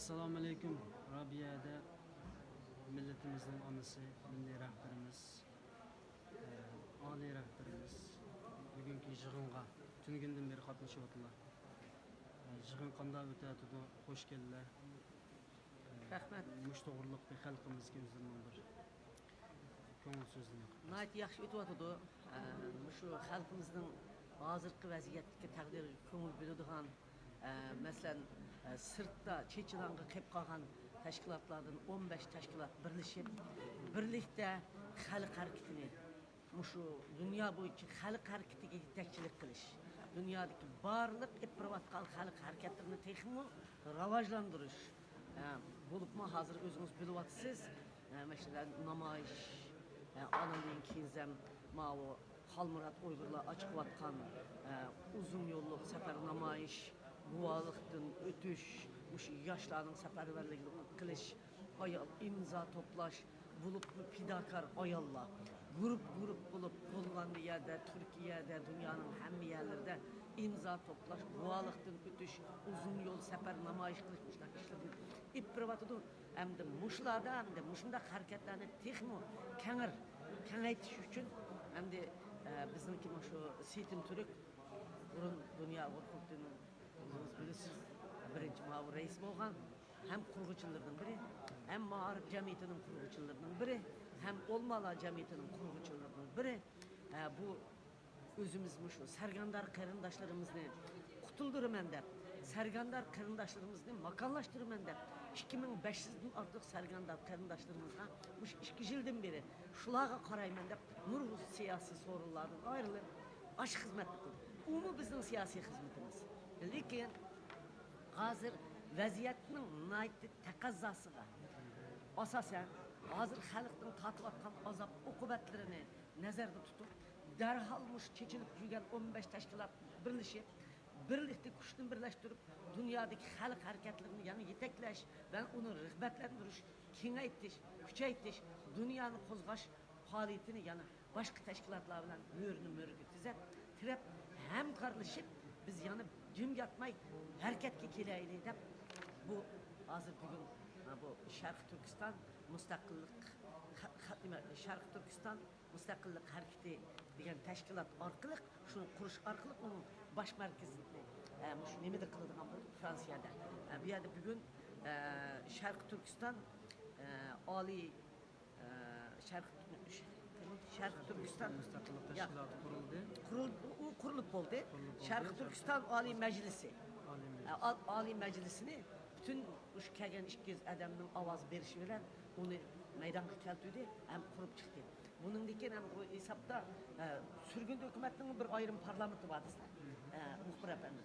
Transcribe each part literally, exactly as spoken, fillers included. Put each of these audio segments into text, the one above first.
ئەسسالامۇئەلەيكۇم. رابىيەدە مىللىتىمىزنىڭ ئانىسى، مىللىي رەھبىرىمىز، ئالىي رەھبىرىمىز بۈگۈنكى يىغىنغا تۈنۈگۈندىن بېرى قاتنىشىۋاتىدۇ. يىغىن قانداق ئۆتۈۋاتىدۇ؟ خوش كەلدىلەر. رەھمەت. مۇشۇ توغرىلىق بىر خەلقىمىزگە ئۆزلىرىنىڭ بىر كۆڭۈل سۆزىنى قىلىپ ناھايىتى ياخشى ئۆتۈۋاتىدۇ. ئە، مۇشۇ خەلقىمىزنىڭ ھازىرقى ۋەزىيەتتىكى تەقدىرىگە كۆڭۈل بۆلىدىغان، ئە، مەسىلەن، ئە، سىرتتا چېچىلاڭغا قېلىپ قالغان تەشكىلاتلاردىن ئون بەش تەشكىلات بىرلىشىپ، بىرلىكتە خەلق ھەرىكىتىنى، مۇشۇ دۇنيا بويىچە خەلق ھەرىكىتىگە يېتەكچىلىك قىلىش، دۇنيادىكى بارلىق ئېلىپ بېرىۋاتقان خەلق ھەرىكەتلىرىنى تېخىمۇ راۋاجلاندۇرۇش، ئە، بولۇپمۇ ھازىر ئۆزىڭىز بىلىۋاتىسىز، ئە، مەسىلەن، نامايىش، ئە، ئانىڭدىن كېيىن زەم ماۋۇ خالمۇرات ئۇيغۇرلار ئاچىقىۋاتقان، ئە، ئۇزۇن يوللۇق سەپەر نامايىش، گۇۋاھلىقتىن ئۆتۈش، مۇشۇ ياشلارنىڭ سەپەرۋەرلىكىنى قىلىش، ئايال ئىمزا توپلاش، بولۇپمۇ پىداكار ئاياللار گۇرۇپ-گۇرۇپ بولۇپ، گوللاندىيەدە، تۈركىيەدە، دۇنيانىڭ ھەممە يەرلىرىدە ئىمزا توپلاش، گۇۋاھلىقتىن ئۆتۈش، ئۇزۇن يول سەپەر نامايىش قىلىش، مۇشۇنداق ئىشلىرىنى ئېلىپ بېرىۋاتىدۇ. ئەمدى مۇشۇلاردا، ئەمدى مۇشۇنداق ھەرىكەتلەرنى تېخىمۇ كەڭرى، كېڭەيتىش ئۈچۈن ئەمدى، ئە، بىزنىڭكى مۇشۇ سېيىتىم تۈرك بۇرۇن دۇنيا ئۇيغۇر قۇرۇلتىيىنىڭ، ئۆزىڭىز بىلىسىز، بىرىنچى مۇئاۋىن رەئىسى بولغان، ھەم قۇرغۇچىلىرىنىڭ بىرى، ھەم مائارىپ جەمئىيىتىنىڭ قۇرغۇچىلىرىنىڭ بىرى، ھەم ئولىمالار جەمئىيىتىنىڭ قۇرغۇچىلىرىنىڭ بىرى. ئە، بۇ ئۆزىمىز مۇشۇ سەرگەردان قېرىنداشلىرىمىزنى قۇتۇلدۇرىمەن دەپ، سەرگەردان قېرىنداشلىرىمىزنى ماكانلاشتۇرىمەن دەپ، ئىككى مىڭ بەش يۈزدىن ئارتۇق سەرگەردان قېرىنداشلىرىمىزغا مۇشۇ ئىككى يىلدىن بېرى شۇلارغا قارايمەن دەپ نۇرغۇن سىياسىي سورۇنلاردىن ئايرىلىپ، ئاشۇ خىزمەتنى قىلدى. ئۇمۇ بىزنىڭ سىياسىي خىزمىتىمىز. لېكىن ھازىر ۋەزىيەتنىڭ ناھايىتى تەقەززاسىغا ئاساسەن، ھازىر خەلقنىڭ تارتىۋاتقان ئازاب ئوقۇبەتلىرىنى نەزەردە تۇتۇپ، دەرھال مۇشۇ چېچىلىپ يۈرگەن ئون بەش تەشكىلات بىرلىشىپ، بىرلىكتە كۈچنى بىرلەشتۈرۈپ، دۇنيادىكى خەلق ھەرىكەتلىرىنى يەنە يېتەكلەش ۋە ئۇنى رىغبەتلەندۈرۈش، كېڭەيتىش، كۈچەيتىش، دۇنيانى قوزغاش پائالىيىتىنى يەنە باشقا تەشكىلاتلار بىلەن بۆرىنى مۆرىگە تۈزەپ، تىرەپ، ھەمكارلىشىپ، بىز يەنە جىم ياتماي ھەرىكەتكە كېلەيلى دەپ، بۇ ھازىر بۈگۈن، ھە، بۇ شەرقىي تۈركىستان مۇستەقىللىق، خە-، خە-، نېمە، شەرقىي تۈركىستان مۇستەقىللىق ھەرىكىتى دېگەن تەشكىلات ئارقىلىق، شۇنى قۇرۇش ئارقىلىق ئۇنىڭ باش مەركىزىنى، ئە، مۇشۇ نېمىدە قىلىدىغان بولدۇق، فرانسىيەدە. ئە، بۇ يەردە بۈگۈن، ئە، شەرقىي تۈركىستان، ئە، ئالىي، ئە، شەرقىي، شەرقىي تۈركىستان مۇستەقىللىق يا، تەشكىلاتى قۇرۇلدى. قۇرۇل-، ئۇ، ئۇ قۇرۇلۇپ بولدى. قۇرۇلۇپ بولدى. شەرقىي تۈركىستان ئالىي مەجلىسى. ئالىي مەجلىس. ئە، ئال-، ئالىي مەجلىسىنى پۈتۈن مۇشۇ كەلگەن ئىككى يۈز ئادەمنىڭ ئاۋاز بېرىشى بىلەن ئۇنى مەيدانغا كەلتۈردى ھەم قۇرۇپ چىقتى. بۇنىڭدىن كېيىن ھەم بۇ ھېسابتا، ئە، سۈرگۈندە ھۆكۈمەتنىڭ بىر ئايرىم پارلامېنتى بار دېسە، ئە، مۇخبىر ئەپەندى.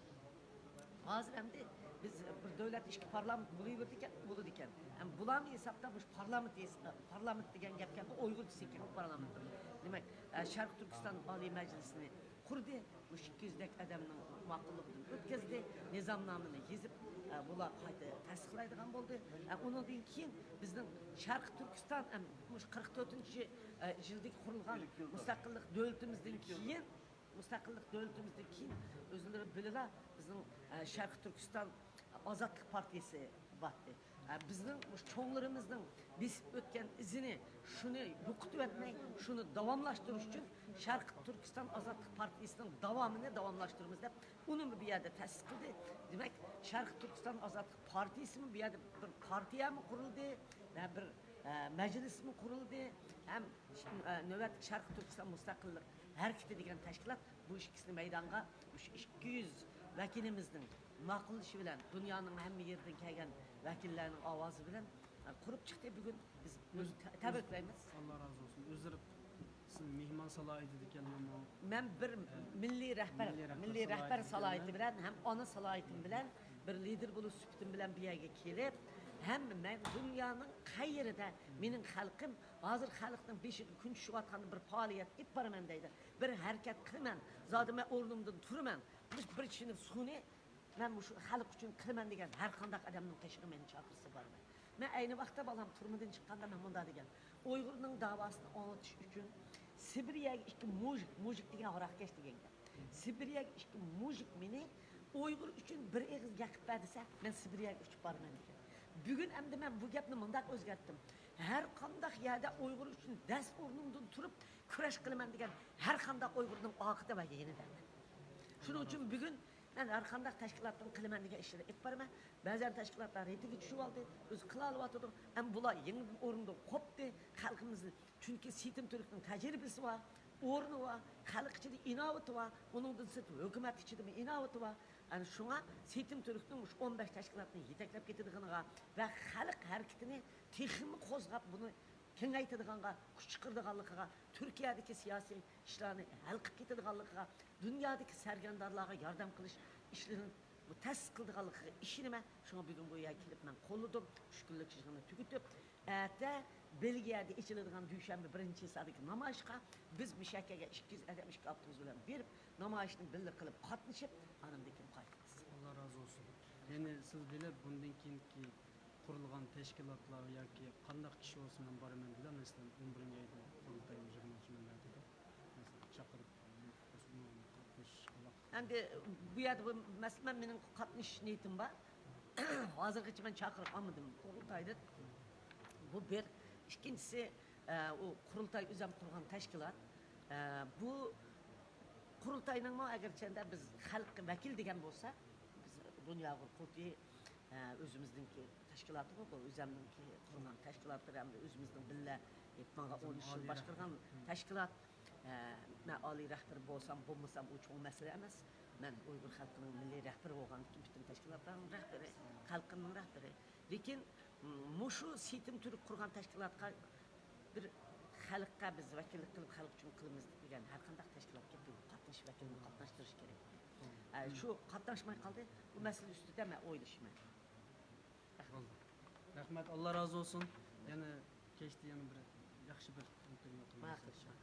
ھازىر ئەمدى بىز بىر دۆلەت ئىككى پارلامېنت بولۇۋېرىدىكەن، بولىدىكەن. ھەم بۇلارمۇ ھېسابتا مۇشۇ پارلامېنت ھېس-، پارلامېنت دېگەن گەپكەن، بۇ ئۇيغۇرچە سېكىڭ پارلامېنت. دېمەك، ئە، شەرقىي تۈركىستان ئالىي مەجلىسىنى قۇردى. مۇشۇ ئىككى يۈزدەك ئادەمنىڭ ماقۇللۇقىدىن ئۆتكۈزدى. نىزامنامىنى يېزىپ، ئە، بۇلار قايتا تەستىقلايدىغان بولدى. ئە، ئۇنىڭدىن كېيىن بىزنىڭ شەرقىي تۈركىستان، ئە، مۇشۇ قىرىق تۆتىنچى، ئە، يىلدىكى قۇرۇلغان مۇستەقىللىق دۆلىتىمىزدىن كېيىن، مۇستەقىللىق دۆلىتىمىزدىن كېيىن ئۆزلىرى بىلىلا بىزنىڭ، ئە، شەرقىي تۈركىستان ئازادلىق پارتىيىسى باتتى. ئە، بىزنىڭ مۇشۇ چوڭلىرىمىزنىڭ بېسىپ ئۆتكەن ئىزىنى، شۇنى يوقىتىۋەتمەي، شۇنى داۋاملاشتۇرۇش ئۈچۈن شەرقىي تۈركىستان ئازادلىق پارتىيىسىنىڭ داۋامىنى داۋاملاشتۇرىمىز دەپ، ئۇنىمۇ بۇ يەردە تەسىس قىلدى. دېمەك، شەرقىي تۈركىستان ئازادلىق پارتىيىسىمۇ بۇ يەردە بىر پارتىيەمۇ قۇرۇلدى، ۋە بىر، ئە، مەجلىسمۇ قۇرۇلدى، ھەم، ئە، نۆۋەتتىكى شەرقىي تۈركىستان مۇستەقىللىق ھەرىكىتى دېگەن تەشكىلات بۇ ئىككىسىنى مەيدانغا مۇشۇ ئىككى يۈز ۋەكىلىمىزنىڭ ماقۇللىشى بىلەن، دۇنيانىڭ ھەممە يېرىدىن كەلگەن ۋەكىللەرنىڭ ئاۋازى بىلەن، ئە، قۇرۇپ چىقتى. بۈگۈن بىز ئۆز-، تە-، تەبرىكلەيمىز. ئاللا رازى بولسۇن. ئۆزلىرى سىز مېھمان سالاھىيىتىدىكەنلىمۇ؟ مەن بىر ئە، مىللىي رەھبەر، مىللىي رەھبەر مىللىي رەھبەر سالاھىيىتى سالاھىيىتى بىلەن ھەم ئانا سالاھىيىتىم بىلەن بىر لىدېر بولۇش سۈپىتىم بىلەن بۇ يەرگە كېلىپ، ھەم مەن دۇنيانىڭ قەيىرىدە مېنىڭ خەلقىم، ھازىر خەلقنىڭ بېشىغا كۈن چۈشۈۋاتقاندا بىر پائالىيەت ئېلىپ بارىمەن دەيدۇ. بىر ھەرىكەت قىلىمەن، زادى مەن ئورنۇمدىن تۇرىمەن. بىر، بىر چىنە سۇنى مەن مۇشۇ خەلق ئۈچۈن قىلىمەن دېگەن ھەر قانداق ئادەمنىڭ قېشىغا مېنى چاقىرسا بارىمەن. مەن ئەينى ۋاقىتتا بالام تۈرمىدىن چىققاندا مەن مۇنداق دېگەن، ئۇيغۇرنىڭ داۋاسىنى ئاڭلىتىش ئۈچۈن سىبىرىيەگە ئىككى مۇژىك، مۇژىك دېگەن ھاراق كەش دېگەن گەپ. سىبىرىيەگە ئىككى مۇژىك مېنى ئۇيغۇر ئۈچۈن بىر ئېغىز گەپ بەر دېسە، مەن سىبىرىيەگە ئۇچۇپ بارىمەن دېگەن. بۈگۈن ئەمدى مەن بۇ گەپنى مۇنداق ئۆزگەرتتىم. ھەر قانداق يەردە ئۇيغۇر ئۈچۈن دەس ئورنۇڭدىن تۇرۇپ كۈرەش قىلىمەن دېگەن ھەر قانداق ئۇيغۇرنىڭ ئاقىتى ۋە يېنىدىمەن. شۇنىڭ ئۈچۈن بۈگۈن مەن ھەر قانداق تەشكىلاتنىڭ قىلىمەن دېگەن ئىشلىرىنى ئېلىپ بارىمەن. بەزەن تەشكىلاتلار رېتىگە چۈشۈۋالدى، ئۆزى قىلالىۋاتىدۇ. ئەمما بۇلار يېڭىدىن ئورنىدىن قوپتى. خەلقىمىز، چۈنكى سېتىم تۈركنىڭ تەجرىبىسى بار، ئورنى بار، خەلق ئىچىدە ئىناۋىتى بار، ئۇنىڭدىن سىرت ھۆكۈمەت ئىچىدىمۇ ئىناۋىتى بار. ئەنە شۇڭا سېتىم تۈركنىڭ مۇشۇ ئون بەش تەشكىلاتنى يېتەكلەپ كېتىدىغىنىغا ۋە خەلق ھەرىكىتىنى تېخىمۇ قوزغاپ، بۇنى كېڭەيتىدىغانغا، كۈچ چىقىرىدىغانلىقىغا، تۈركىيەدىكى سىياسىي ئىشلارنى ھەل قىلىپ كېتىدىغانلىقىغا، دۇنيادىكى سەرگەردانلارغا ياردەم قىلىش ئىشلىرىنى بۇ تەسىس قىلىدىغانلىقىغا ئىشىنىمەن. شۇڭا بۈگۈن بۇ يەرگە كېلىپ مەن قوللىدىم. ئۈچ كۈنلۈك يىغىننى تۈگىتىپ، ئەتە بېلگىيەدە ئېچىلىدىغان دۈشەنبە بىرىنچى ھېسابىدىكى نامايىشقا بىز مۇشۇ يەرگە ئىككى يۈز ئادەم ئىككى ئاپتوبۇس بىلەن بېرىپ، نامايىشنى بىللە قىلىپ قاتنىشىپ، ئاناندىن كېيىن قايتىمىز. ئاللا رازى بولسۇن. يەنى سىز بىلىپ، بۇندىن كېيىنكى قۇرۇلغان تەشكىلاتلار ياكى قانداق كىشى بولسا مەن بارىمەن دېدى، مەسىلەن، ئون بىرىنچى ئايدا قۇرۇلتاي يىغماقچىمەن دەپ دېدى. مەسىلەن، چاقىرىپ، قاتنىشىش، ئالاقە. ئەمدى بۇ يەردە بۇ، مەسىلەن، مېنىڭ قاتنىشىش نىيىتىم بار. ھازىرغىچە مەن چاقىرىق ئالمىدىم قۇرۇلتايدىن. بۇ بىر. ئىككىنچىسى، ئە، ئۇ قۇرۇلتاي ئۆزەم قۇرغان تەشكىلات. ئە، بۇ قۇرۇلتاينىڭمۇ ئەگەرچەندە بىز خەلق ۋەكىل دېگەن بولسا، بىز دۇنيا ئۇيغۇر قۇرۇلتىيى، ئە، ئۆزىمىزنىڭكى تەشكىلاتىغۇ، بۇ ئۆزەمنىڭكى قۇرغان تەشكىلاتلىرى ھەمدە ئۆزىمىزنىڭ بىللە يەتمىش يىل باشقۇرغان تەشكىلات. ئە، مەن ئالىي رەھبىرى بولسام، بولمىسام، ئۇ چوڭ مەسىلە ئەمەس. مەن ئۇيغۇر خەلقىنىڭ مىللىي رەھبىرى بولغاندىكىن، پۈتۈن تەشكىلاتلارنىڭ رەھبىرى، خەلقىمنىڭ رەھبىرى. لېكىن، م، مۇشۇ سېتىم تۈرك قۇرغان تەشكىلاتقا بىر خەلققە بىز ۋەكىللىك قىلىپ، خەلق ئۈچۈن قىلىمىز دېگەن ھەر قانداق تەشكىلاتقا بىر قاتنىشىش ۋەكىلىنى قاتناشتۇرۇش كېرەك. ئە، شۇ قاتناشماي قالدى. بۇ مەسىلە ئۈستىدە مەن ئويلىشىمەن. بولدى. رەھمەت، ئاللا رازى بولسۇن. يەنە كەچتە يەنە بىر ياخشى بىر ئىنتېرۋيۇ قىلىمىز. ماقۇل. رەھمەت.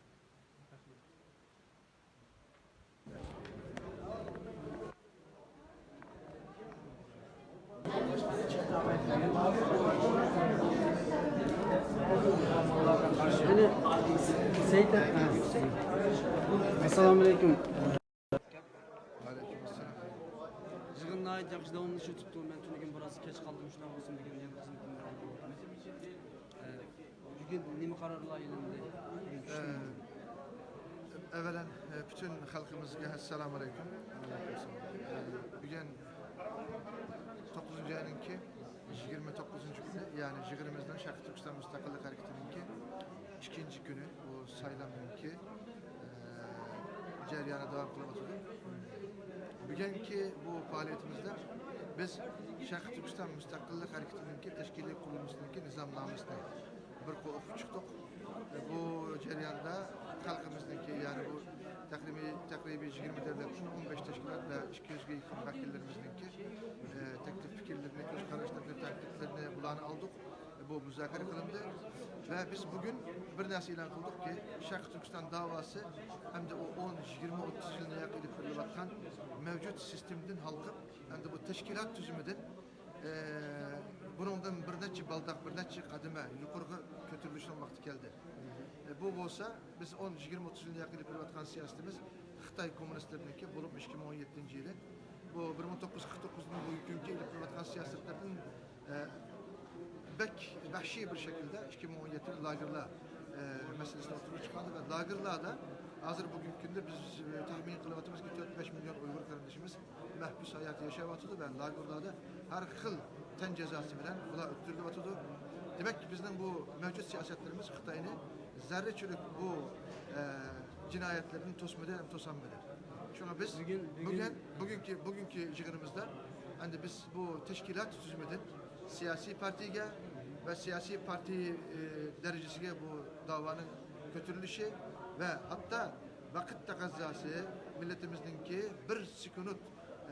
ئەسسالامۇ ئەلەيكۇم. يىغىن ناھايىتى ياخشى داۋاملىشىۋېتىپتۇ. مەن تۈنۈگۈن بىراز كەچ قالدىم، شۇنداق بولسىمۇ بۈگۈن يەنە خىزمىتىمنى داۋام قىلىۋاتىمەن. ئە، بۈگۈن نېمە قارارلار ئېلىندى؟ ئە، ئەۋۋەلەن، ئە، پۈتۈن خەلقىمىزگە ئەسسالامۇ ئەلەيكۇم. ئە، بۈگۈن توققۇزىنچى ئاينىڭكى يىگىرمە توققۇزىنچى كۈنى، يەنى يىغىنىمىزنىڭ شەرقىي تۈركىستان مۇستەقىللىق ھەرىكىتىنىڭكى ئىككىنچى كۈنى، بۇ سايلامنىڭكى، ئە، جەريانى داۋام قىلىۋاتىدۇ. بۈگۈنكى بۇ پائالىيىتىمىزدە بىز شەرقىي تۈركىستان مۇستەقىللىق ھەرىكىتىنىڭكى تەشكىلىي قۇرۇلمىسىنىڭكى نىزامنامىسىنى بىر قول ئوقۇپ چىقتۇق. بۇ جەرياندا خەلقىمىزنىڭكى، يەنى بۇ تەقرىبىي، تەقرىبىي يىگىرمە دۆلەتتىن ئون بەش تەشكىلات ۋە ئىككى يۈزگە يېقىن ۋەكىللىرىمىزنىڭكى، ئە، تەكلىپ پىكىرلىرىنى، كۆز قاراشلىرىنى، تەنقىدلىرىنى، بۇلارنى ئالدۇق. بۇ مۇزاكىرە قىلىندى ۋە بىز بۈگۈن بىر نەرسە ئېلان قىلدۇقكى، شەرقىي تۈركىستان داۋاسى ئەمدى ئۇ ئون، يىگىرمە، ئوتتۇز يىلنى ياقى ئېلىپ بېرىلىۋاتقان مەۋجۇت سىستېمىدىن ھالقىپ، ئەمدى بۇ تەشكىلات تۈزۈمىدىن، ئە، بۇنىڭدىن بىر نەچچە بالداق، بىر نەچچە قەدىمە يۇقىرىغا كۆتۈرۈلۈشنىڭ ۋاقتى كەلدى. ئە، بۇ بولسا بىز ئون، يىگىرمە، ئوتتۇز يىلنى ياقى ئېلىپ بېرىۋاتقان سىياسىتىمىز خىتاي كوممۇنىستلىرىنىڭكى، بولۇپمۇ ئىككى مىڭ ئون يەتتىنچى يىلى، بۇ بىر مىڭ توققۇز يۈز قىرىق توققۇزدىن بۈگۈنكى ئېلىپ بېرىۋاتقان سىياسەتلەردىن، ئە، بەك ۋەھشىي بىر شەكىلدە ئىككى مىڭ ئون يەتتە لاگېرلار، ئە، مەسىلىسى ئوتتۇرىغا چىقاردى ۋە لاگېرلاردا ھازىر بۈگۈنكى كۈندە بىز، ئە، تەخمىن قىلىۋاتىمىزكى، تۆت، بەش مىليون ئۇيغۇر قېرىندىشىمىز مەھبۇس ھاياتى ياشاۋاتىدۇ ۋە لاگېرلاردا ھەر خىل تەن جازاسى بىلەن ئۇلار ئۆلتۈرۈلۈۋاتىدۇ. دېمەك، بىزنىڭ بۇ مەۋجۇت سىياسەتلىرىمىز خىتاينى زەررىچىلىك بۇ، ئە، جىنايەتلىرىنى توسمىدى ھەم توسالمىدى. شۇڭا بىز بۈگۈن، بۈگۈن بۈگۈن، بۈگۈنكى، بۈگۈنكى يىغىنىمىزدا ئەمدى بىز بۇ تەشكىلات تۈزۈمىدىن سىياسىي پارتىيىگە ۋە سىياسىي پارتىيە، ئە، دەرىجىسىگە بۇ داۋانىڭ كۆتۈرۈلۈشى ۋە ھەتتا ۋاقىت تەقەززاسى، مىللىتىمىزنىڭكى بىر سېكۇنت،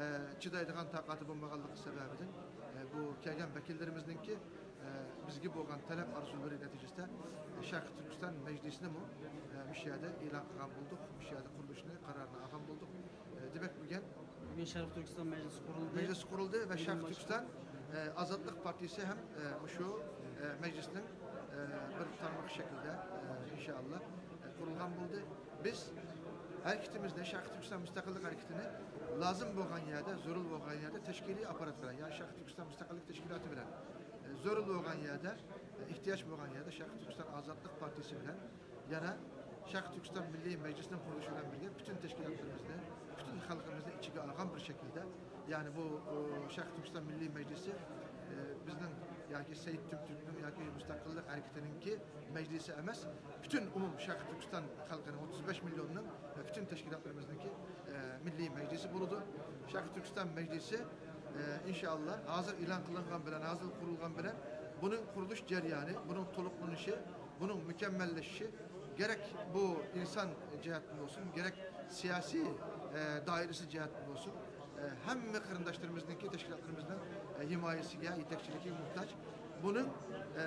ئە، چىدايدىغان تاقاتى بولمىغانلىقى سەۋەبىدىن، ئە، بۇ كەلگەن ۋەكىللىرىمىزنىڭكى، ئە، بىزگە بولغان تەلەپ ئارزۇلىرى نەتىجىسىدە، ئە، شەرقىي تۈركىستان مەجلىسىنىمۇ، ئە، مۇشۇ يەردە ئېلان قىلغان بولدۇق، مۇشۇ يەردە قۇرۇلۇشىنى قارارىنى ئالغان بولدۇق. ئە، دېمەك، بۈگۈن بۈگۈن شەرقىي تۈركىستان مەجلىسى قۇرۇلدى. مەجلىس قۇرۇلدى ۋە شەرقىي تۈركىستان، ئە، ئازادلىق پارتىيىسى ھەم، ئە، مۇشۇ، ئە، مەجلىسنىڭ، ئە، بىر تارمىقى شەكلىدە، ئە، ئىنشائاللا، ئە، قۇرۇلغان بولدى. بىز ھەرىكىتىمىزنى، شەرقىي تۈركىستان مۇستەقىللىق ھەرىكىتىنى لازىم بولغان يەردە، زۆرۈر بولغان يەردە تەشكىلىي ئاپپارات بىلەن، يەنى شەرقىي تۈركىستان مۇستەقىللىق تەشكىلاتى بىلەن، ئە، زۆرۈر بولغان يەردە، ئېھتىياج بولغان يەردە شەرقىي تۈركىستان ئازادلىق پارتىيىسى بىلەن يەنە شەرقىي تۈركىستان مىللىي مەجلىسىنىڭ قۇرۇلۇشى بىلەن بىرگە پۈتۈن تەشكىلاتلىرىمىزنى، پۈتۈن خەلقىمىزنى ئىچىگە ئالغان بىر شەكىلدە، يەنى بۇ، ئۇ، شەرقىي تۈركىستان مىللىي مەجلىسى، ئە، بىزنىڭ ياكى سەئىد تۈركنىڭ ياكى مۇستەقىللىق ھەرىكىتىنىڭكى مەجلىسى ئەمەس، پۈتۈن ئومۇم شەرقىي تۈركىستان خەلقىنىڭ، ئوتتۇز بەش مىليوننىڭ ۋە پۈتۈن تەشكىلاتلىرىمىزنىڭكى، ئە، مىللىي مەجلىسى بولىدۇ. شەرقىي تۈركىستان مەجلىسى، ئە، ئىنشائاللا، ھازىر ئېلان قىلىنغان بىلەن، ھازىر قۇرۇلغان بىلەن بۇنىڭ قۇرۇلۇش جەريانى، بۇنىڭ تولۇقلىنىشى، بۇنىڭ مۇكەممەللىشىشى، گېرەك بۇ ئىنسان جەھەتتىن بولسۇن، گېرەك سىياسىي، ئە، دائىرىسى جەھەتتىن بولسۇن، ئە، ھەممە قېرىنداشلىرىمىزنىڭكى، تەشكىلاتلىرىمىزنىڭ، ئە، ھىمايىسىگە، يېتەكچىلىكىگە موھتاج. بۇنىڭ، ئە،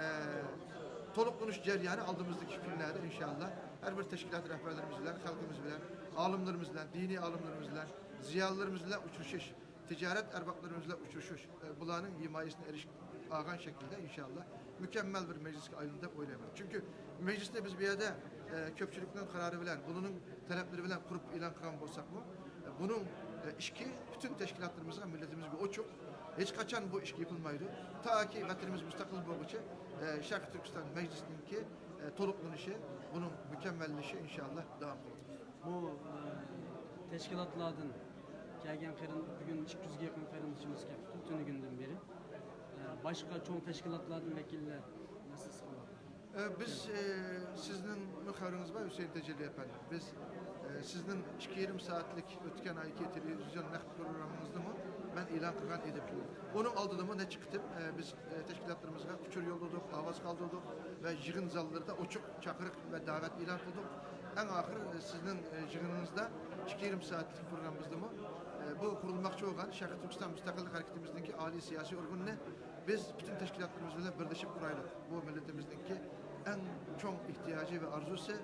تولۇقلىنىش جەريانى ئالدىمىزدىكى كۈنلەردە ئىنشائاللا ھەر بىر تەشكىلات رەھبەرلىرىمىز بىلەن، خەلقىمىز بىلەن، ئالىملىرىمىز بىلەن، دىنىي ئالىملىرىمىز بىلەن، زىيالىيلىرىمىز بىلەن ئۇچرىشىش، تىجارەت ئەربابلىرىمىز بىلەن ئۇچرىشىش، ئە، بۇلارنىڭ ھىمايىسىنى ئېرىشىپ ئالغان شەكىلدە ئىنشائاللا مۇكەممەل بىر مەجلىسكە ئايلىنىدۇ دەپ ئويلايمەن. چۈنكى مەجلىسنى بىز بۇ يەردە، ئە، كۆپچىلىكنىڭ قارارى بىلەن، بۇلارنىڭ تەلەپلىرى بىلەن قۇرۇپ ئېلان قىلغان بولساقمۇ، ئە، بۇنىڭ، ئە، ئىشىكى پۈتۈن تەشكىلاتلىرىمىزغا، مىللىتىمىزگە ئوچۇق. ھېچقاچان بۇ ئىشىك يېپىلمايدۇ. تاكى ۋەتىنىمىز مۇستەقىل بولغۇچە، ئە، شەرقىي تۈركىستان مەجلىسىنىڭكى، ئە، تولۇقلىنىشى، بۇنىڭ مۇكەممەللىشىشى ئىنشائاللا داۋام قىلىدۇ. بۇ، ئە، تەشكىلاتلاردىن كەلگەن قېرىن-، بۈگۈن ئىككى يۈزگە يېقىن قېرىندىشىمىز كەپتۇ تۈنۈگۈندىن بېرى. ئە، باشقا چوڭ تەشكىلاتلاردىن ۋەكىللەر نەسىز قىلىۋاتىدۇ. ئە، بىز، ئە، سىزنىڭمۇ خەۋىرىڭىز بار، ھۈسەيىن تەجەللى ئەپەندى. بىز، ئە، سىزنىڭ ئىككى يېرىم سائەتلىك ئۆتكەن ئايكى تېلېۋىزىيون نەق پروگراممىڭىزدىمۇ مەن ئېلان قىلغان ئىدىم. ئۇنىڭ ئالدىدىمۇ نەچچە قېتىم، ئە، بىز، ئە، تەشكىلاتلىرىمىزغا ئۇچۇر يوللىدۇق، ئاۋاز قالدۇردۇق ۋە يىغىن زاللىرىدا ئوچۇق چاقىرىق ۋە دەۋەت ئېلان قىلدۇق. ئەڭ ئاخىر، ئە، سىزنىڭ، ئە، يىغىنىڭىزدا ئىككى يېرىم سائەتلىك پروگراممىمىزدىمۇ، ئە، بۇ قۇرۇلماقچى بولغان شەرقىي تۈركىستان مۇستەقىللىق ھەرىكىتىمىزنىڭكى ئالىي سىياسىي ئورگىنىنى بىز پۈتۈن تەشكىلاتلىرىمىز بىلەن بىرلىشىپ قۇرايلى. بۇ مىللىتىمىزنىڭكى ئەڭ چوڭ ئېھتىياجى ۋە ئارزۇسى.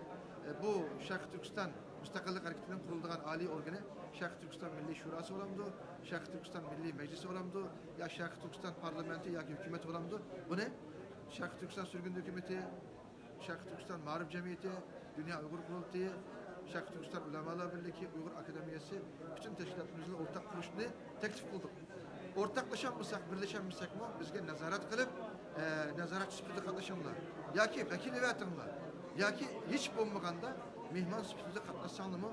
ئە، بۇ شەرقىي تۈركىستان مۇستەقىللىق ھەرىكىتىنىڭ قۇرۇلىدىغان ئالىي ئورگىنى شەرقىي تۈركىستان مىللىي شۇراسى بولامدۇ، شەرقىي تۈركىستان مىللىي مەجلىسى بولامدۇ، يا شەرقىي تۈركىستان پارلامېنتى ياكى ھۆكۈمىتى بولامدۇ؟ بۇنى شەرقىي تۈركىستان سۈرگۈندە ھۆكۈمىتى، شەرقىي تۈركىستان مائارىپ جەمئىيىتى، دۇنيا ئۇيغۇر قۇرۇلتىيى، شەرقىي تۈركىستان ئۆلەمالار بىرلىكى، ئۇيغۇر ئاكادېمىيەسى، پۈتۈن تەشكىلاتلىرىمىز بىلەن ئورتاق قۇرۇشنى تەكلىپ قىلدۇق. ئورتاقلىشالمىساق، بىرلىشەلمىسەكمۇ بىزگە نازارەت قىلىپ، ئە، نازارەتچى سۈپىتىدە قاتنىشىڭلار ياكى ۋەكىل ئېۋەتىڭلار ياكى ھېچ بولمىغاندا مېھمان سۈپىتىدە قاتناشساڭلارمۇ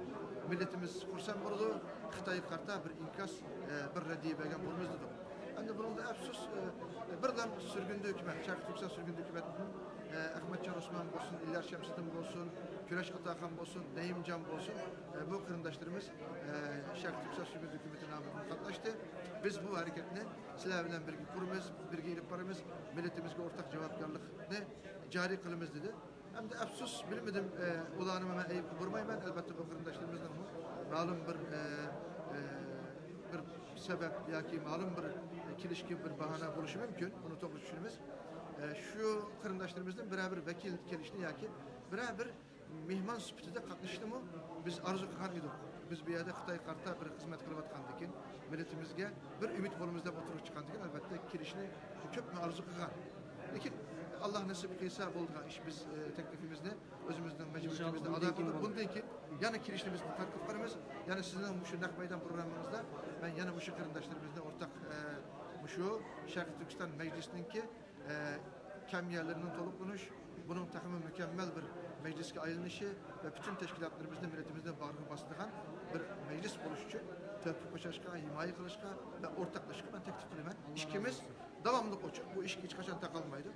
مىللىتىمىز خۇرسەن بولىدۇ، خىتايغا قارىتا بىر ئىنكاس، ئە، بىر رەددىيە بەرگەن بولىمىز دېدۇق. ئەمدى بۇنىڭدا ئەپسۇس، ئە، بىردەم سۈرگۈندە ھۆكۈمەت، شەرقىي تۈركىستان سۈرگۈندە ھۆكۈمەتتىن، ئە، ئەخمەتجان ئوسمان بولسۇن، ئىلياس شەمسىدىن بولسۇن، كۈرەش ئاتاخان بولسۇن، نەيىمجان بولسۇن، ئە، بۇ قېرىنداشلىرىمىز، ئە، شەرقىي تۈركىستان سۈرگۈندە ھۆكۈمىتى نامىدىن قاتناشتى. بىز بۇ ھەرىكەتنى سىلەر بىلەن بىرگە قۇرىمىز، بىرگە ئېلىپ بارىمىز، مىللىتىمىزگە ئورتاق جاۋابكارلىقنى جارى قىلىمىز دېدى. ئەمدى ئەپسۇس، بىلمىدىم، ئە، ئۇلارنىمۇ مەن ئەيىبكە بۇرىمايمەن. ئەلۋەتتە، بۇ قېرىنداشلىرىمىزنىڭمۇ مەلۇم بىر، ئە، ئە، بىر سەۋەب ياكى مەلۇم بىر كېلىشكە بىر باھانە بولۇشى مۇمكىن. ئۇنى توغرا چۈشىنىمىز. ئە، شۇ قېرىنداشلىرىمىزدىن بىرەر بىر ۋەكىل كېلىشنى ياكى بىرەر بىر مېھمان سۈپىتىدە قاتنىشىشنىمۇ بىز ئارزۇ قىلغان ئىدۇق. بىز بۇ يەردە خىتايغا قارىتا بىر خىزمەت قىلىۋاتقاندىكىن، مىللىتىمىزگە بىر ئۈمىد بولىمىز دەپ ئوتتۇرىغا چىققاندىكىن، ئەلۋەتتە، كېلىشنى كۆپمۇ ئارزۇ قىلغان. لېكىن، ئاللا نېسىپ قىلسا بولىدىغان ئىش. بىز، ئە، تەكلىپىمىزنى ئۆزىمىزنىڭ مەجبۇرىيىتىمىزنى ئادا قىلدۇق. بۇندىن كېيىن يەنە كېلىشنى بىز تەكلىپ قىلىمىز. يەنە سىزنىڭ مۇشۇ نەق مەيدان پروگراممىڭىزدا مەن يەنە مۇشۇ قېرىنداشلىرىمىزنى ئورتاق، ئە، مۇشۇ شەرقىي تۈركىستان مەجلىسىنىڭكى ئە، كەم يەرلىرىنىڭ تولۇقلىنىش، بۇنىڭ تېخىمۇ مۇكەممەل بىر مەجلىسكە ئايلىنىشى ۋە پۈتۈن تەشكىلاتلىرىمىزنى، مىللىتىمىزنى باغرىغا باسىدىغان بىر مەجلىس بولۇش ئۈچۈن تۆھپە قوشۇشقا، ھىمايە قىلىشقا ۋە ئورتاقلىشىشقا مەن تەكلىپ قىلىمەن. ئىشىكىمىز داۋاملىق ئوچۇق، بۇ ئىشىك ھېچقاچان تاقالمايدۇ.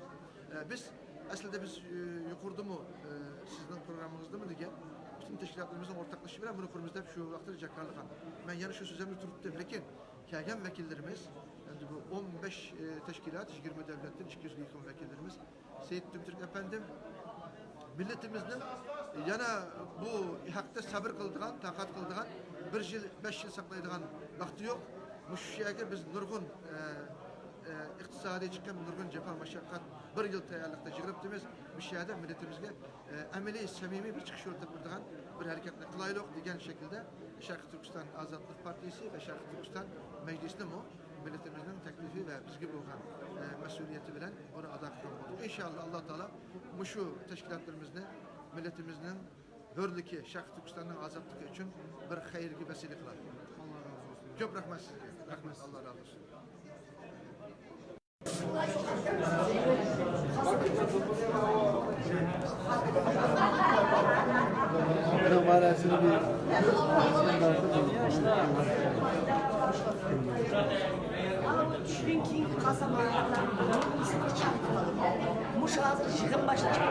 ئە، بىز ئەسلىدە بىز، ئە، يۇقىرىدىمۇ، ئە، سىزنىڭ پروگراممىڭىزدىمۇ دېگەن، پۈتۈن تەشكىلاتلىرىمىزنىڭ ئورتاقلىشىشى بىلەن بۇنى قۇرىمىز دەپ شۇ ۋاقىتتا جاكارلىغان. مەن يەنە شۇ سۆزۈمنى تۇرۇتتۇم، لېكىن كەلگەن ۋەكىللىرىمىز، ئەمدى بۇ ئون بەش، ئە، تەشكىلات، يىگىرمە دۆلەتتىن ئىككى يۈزگە يېقىن ۋەكىللىرىمىز سېيىت تۈمتۈرك ئەپەندىم، مىللىتىمىزنىڭ يەنە بۇ ھەقتە سەۋر قىلىدىغان، تاقەت قىلىدىغان، بىر يىل، بەش يىل ساقلايدىغان ۋاقتى يوق. مۇشۇ يەرگە بىز نۇرغۇن، ئە، ئە، ئىقتىسادىي چىقىم، نۇرغۇن جاپا مۇشەققەت، بىر يىل تەييارلىقتا يىغىلىپتىمىز. مۇشۇ يەردە مىللىتىمىزگە، ئە، ئەمەلىي، سەمىمىي بىر چىقىش يول تېپىلىدىغان بىر ھەرىكەتنى قىلايلۇق دېگەن شەكىلدە شەرقىي تۈركىستان ئازادلىق پارتىيىسى ۋە شەرقىي تۈركىستان مەجلىسىنىمۇ مىللىتىمىزنىڭ تەكلىپى ۋە بىزگە بولغان، ئە، مەسئۇلىيىتى بىلەن بۇنى ئادا قىلغان بولدۇق. ئىنشائاللا، ئاللا تائالا مۇشۇ تەشكىلاتلىرىمىزنى مىللىتىمىزنىڭ ھۆرلۈكى، شەرقىي تۈركىستاننىڭ ئازادلىقى ئۈچۈن بىر خەيرگە ۋەسىلە قىلار. كۆپ رەھمەت سىزگە. رەھمەت، ئاللا رازى بولسۇن. مۇشۇ ھازىر يىغىن باشلاشتى.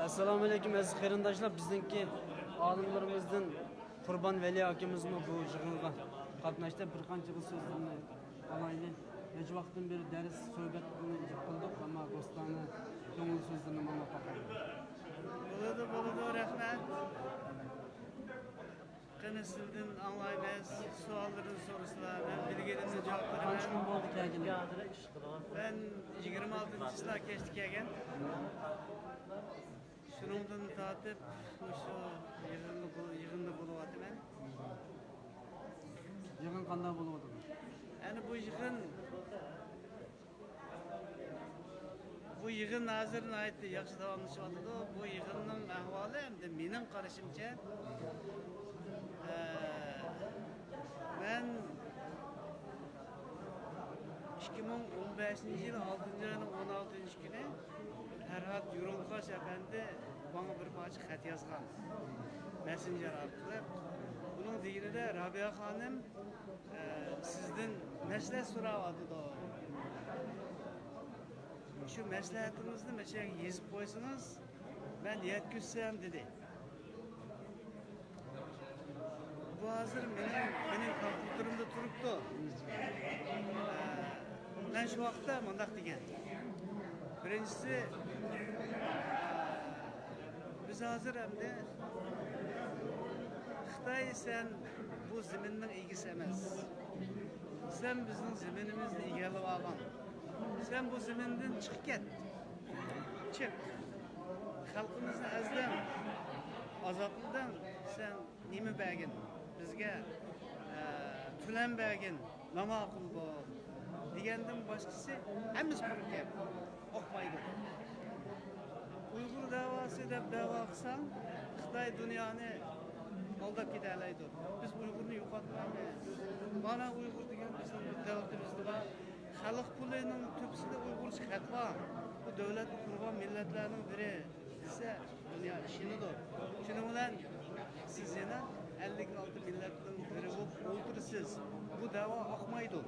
ئەسسالامۇئەلەيكۇم، ئەزىز قېرىنداشلار. بىزنىڭكى ئالىملىرىمىزدىن قۇربان ۋەلى ئاكىمىزمۇ بۇ يىغىنغا قاتناشتى. بىر قانچە سۆزلىرىنى ئالايلى. نەچچە ۋاقىتتىن بېرى دەرس سۆھبەتنى قىلدۇق، ئەمما دوستانە كۆڭۈل سۆزلىرىنى ئاڭلاپ باقايلى. بولىدۇ، بولىدۇ، رەھمەت. قېنى، سىزدىن ئاڭلايمىز، سوئاللىرىنى سورىسىلا، مەن بىلگىنىمنى جاۋاب بېرىمەن. قانچە كۈن بولدى كەلگىلى؟ مەن يىگىرمە ئالتىنچى چىسلا كەچتە كەلگەن. شۇنىڭدىن تارتىپ مۇشۇ يىغىنغا بول-، يىغىندا بولۇۋاتىمەن. يىغىن قانداق بولۇۋاتىدۇ؟ يەنى بۇ يىغىن، بۇ يىغىن ھازىر ناھايىتى ياخشى داۋاملىشىۋاتىدۇ. بۇ يىغىننىڭ ئەھۋالى ئەمدى مېنىڭ قارىشىمچە، ئە، مەن ئىككى مىڭ ئون بەشىنچى يىل ئالتىنچى ئاينىڭ ئون ئالتىنچى كۈنى پەرھات يۇرۇڭقاش ئەپەندى ماڭا بىر پارچە خەت يازغان، مەسسېنجېر ئارقىلىق. ئۇنىڭ دېگىنىدە، رابىيە خانىم، ئە، سىزدىن مەسلىھەت سوراۋاتىدۇ. شۇ مەسلىھەتىڭىزنى مەشەگە يېزىپ قويسىڭىز، مەن يەتكۈزسەم، دېدى. بۇ ھازىر مېنىڭ، مېنىڭ كومپيۇتېرىمدا تۇرۇپتۇ. ئە، مەن شۇ ۋاقىتتا مۇنداق دېگەن. بىرىنچىسى، بىز ھازىر ئەمدى، خىتاي، سەن بۇ زېمىننىڭ ئىگىسى ئەمەس. سەن بىزنىڭ زېمىنىمىزنى ئىگىلەۋالغان. سەن بۇ زېمىندىن چىقىپ كەت. چىق. خەلقىمىزنى ئەزدىڭ، ئازابلىدىڭ. سەن نېمە بەرگىن بىزگە؟ ئە، تۆلەم بەرگىن، ناماقۇل بول دېگەندىن باشقىسى ھەممىسى قۇرۇق گەپ، ئاقمايدۇ. ئۇيغۇر دەۋاسى دەپ دەۋا قىلساڭ، خىتاي دۇنيانى ئالداپ كېتەلەيدۇ. بىز ئۇيغۇرنى يوقاتمايمىز. مانا ئۇيغۇر دېگەن بىزنىڭ بىر دۆلىتىمىزدە بار. خەلق پۇلىنىڭ تۆپىسىدە ئۇيغۇرچە خەت بار. بۇ دۆلەتنى قۇرغان مىللەتلەرنىڭ بىرى دېسە، دۇنيا ئىشىنىدۇ. شۇنىڭ بىلەن سىز يەنە ئەللىك ئالتە مىللەتنىڭ بىرى بولۇپ ئولتۇرىسىز. بۇ دەۋا ئاقمايدۇ.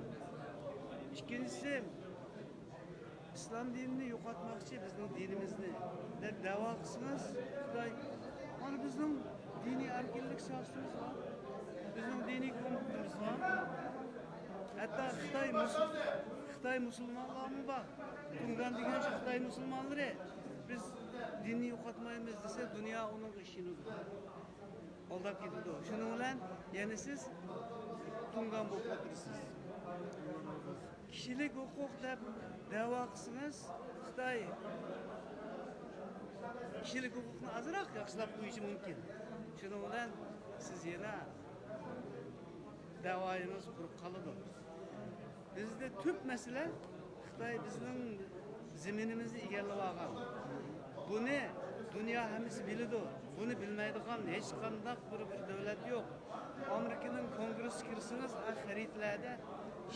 ئىككىنچىسى، ئىسلام دىنىنى يوقاتماقچى، بىزنىڭ دىنىمىزنى دەپ دەۋا قىلسىڭىز، خىتاي، مانا بىزنىڭ دىنىي ئەركىنلىك سىياسىتىمىز بار، بىزنىڭ دىنىي كومىتېتىمىز بار. ھەتتا خىتاي مۇس-، خىتاي مۇسۇلمانلارمۇ بار. تۇڭگان دېگەن شۇ خىتاي مۇسۇلمانلىرى. بىز دىننى يوقاتمايمىز دېسە، دۇنيا ئۇنىڭغا ئىشىنىدۇ. ئالداپ كېتىدۇ. شۇنىڭ بىلەن يەنە سىز تۇڭگان بولۇپ ئولتۇرىسىز. كىشىلىك ھوقۇق دەپ دەۋا قىلسىڭىز، خىتاي كىشىلىك ھوقۇقنى ئازراق ياخشىلاپ قويۇشى مۇمكىن. شۇنىڭ بىلەن سىز يەنە دەۋايىڭىز قۇرۇپ قالىدۇ. بىزدە تۈپ مەسىلە، خىتاي بىزنىڭ زېمىنىمىزنى ئىگىلەپ ئالغان. بۇنى دۇنيا ھەممىسى بىلىدۇ. بۇنى بىلمەيدىغان ھېچقانداق بىر، بىر دۆلەت يوق. ئامېرىكىنىڭ كونگرېسسىگە كىرسىڭىز، ئا، خەرىتىلەردە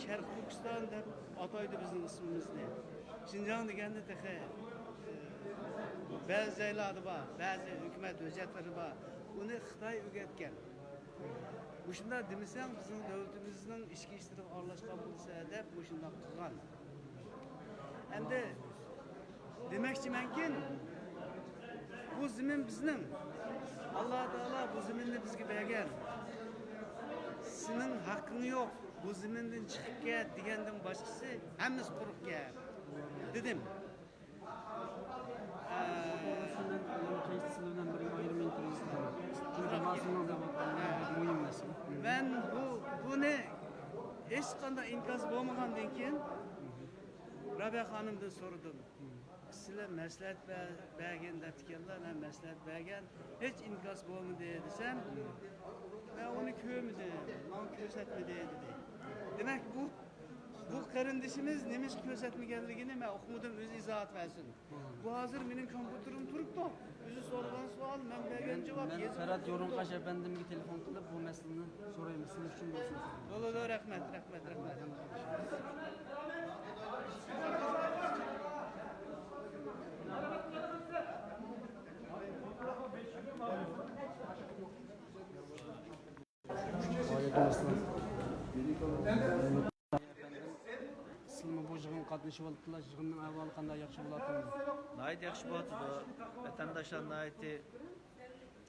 شەرقىي تۈركىستان دەپ ئاتايدۇ بىزنىڭ ئىسمىمىزنى. شىنجاڭ دېگەندە تېخى، ئە، بەزى جايلاردا بار، بەزى ھۆكۈمەت ھۆججەتلىرى بار. ئۇنى خىتاي ئۆگەتكەن. مۇشۇنداق دېمىسەڭ، بىزنىڭ دۆلىتىمىزنىڭ ئىچكى ئىشلىرىغا ئارىلاشقان بولىسەن دەپ مۇشۇنداق قىلغان. ئەمدى دېمەكچىمەنكى، بۇ زېمىن بىزنىڭ. ئاللا تائالا بۇ زېمىننى بىزگە بەرگەن. سېنىڭ ھەققىڭ يوق، بۇ زېمىندىن چىقىپ كەت دېگەندىن باشقىسى ھەممىسى قۇرۇق گەپ، دېدىم. ئە، شۇنداق، كەچتە سىلەر بىلەن بىرگە ئايرىم ئىنتېرۋيۇ قىلىمەن. چۈنكى ماسىنىڭ دەۋاتقانلىقى مۇھىم مەسىلە. مەن بۇ، بۇنى ھېچقانداق ئىنكاس بولمىغاندىن كېيىن رابىيە خانىمدىن سورىدىم. سىلەر مەسلىھەت بە-، بەرگىن دەپتىكەنلەر، مەن مەسلىھەت بەرگەن، ھېچ ئىنكاس بولمىدى دېسەم، مەن ئۇنى كۆرمىدىم، ماڭا كۆرسەتمىدى دېدى. دېمەك، بۇ بۇ قېرىندىشىمىز نېمىشقا كۆرسەتمىگەنلىكىنى مەن ئۇقمىدىم، ئۆزى ئىزاھات بەرسۇن. بۇ ھازىر مېنىڭ كومپيۇتېرىمدا تۇرۇپتۇ. ئۆزى سورىغان سوئال، مەن بەرگەن جاۋاب. مەن يېزىپ فەرھات يورۇنقاش ئەپەندىمگە تېلېفون قىلىپ، بۇ مەسىلىنى سورايمەن، سىزنىڭ ئۈچۈن بولسۇن. بولىدۇ، رەھمەت، رەھمەت، رەھمەت. ۋەئەلەيكۇم ئەسسالام. سىلمۇ بۇ يىغىنغا قاتنىشىۋالىپتىلا، يىغىننىڭ ئەھۋالى قانداق، ياخشى بولاتتىمۇ؟ ناھايىتى ياخشى بولاتىدۇ. ۋەتەنداشلار ناھايىتى،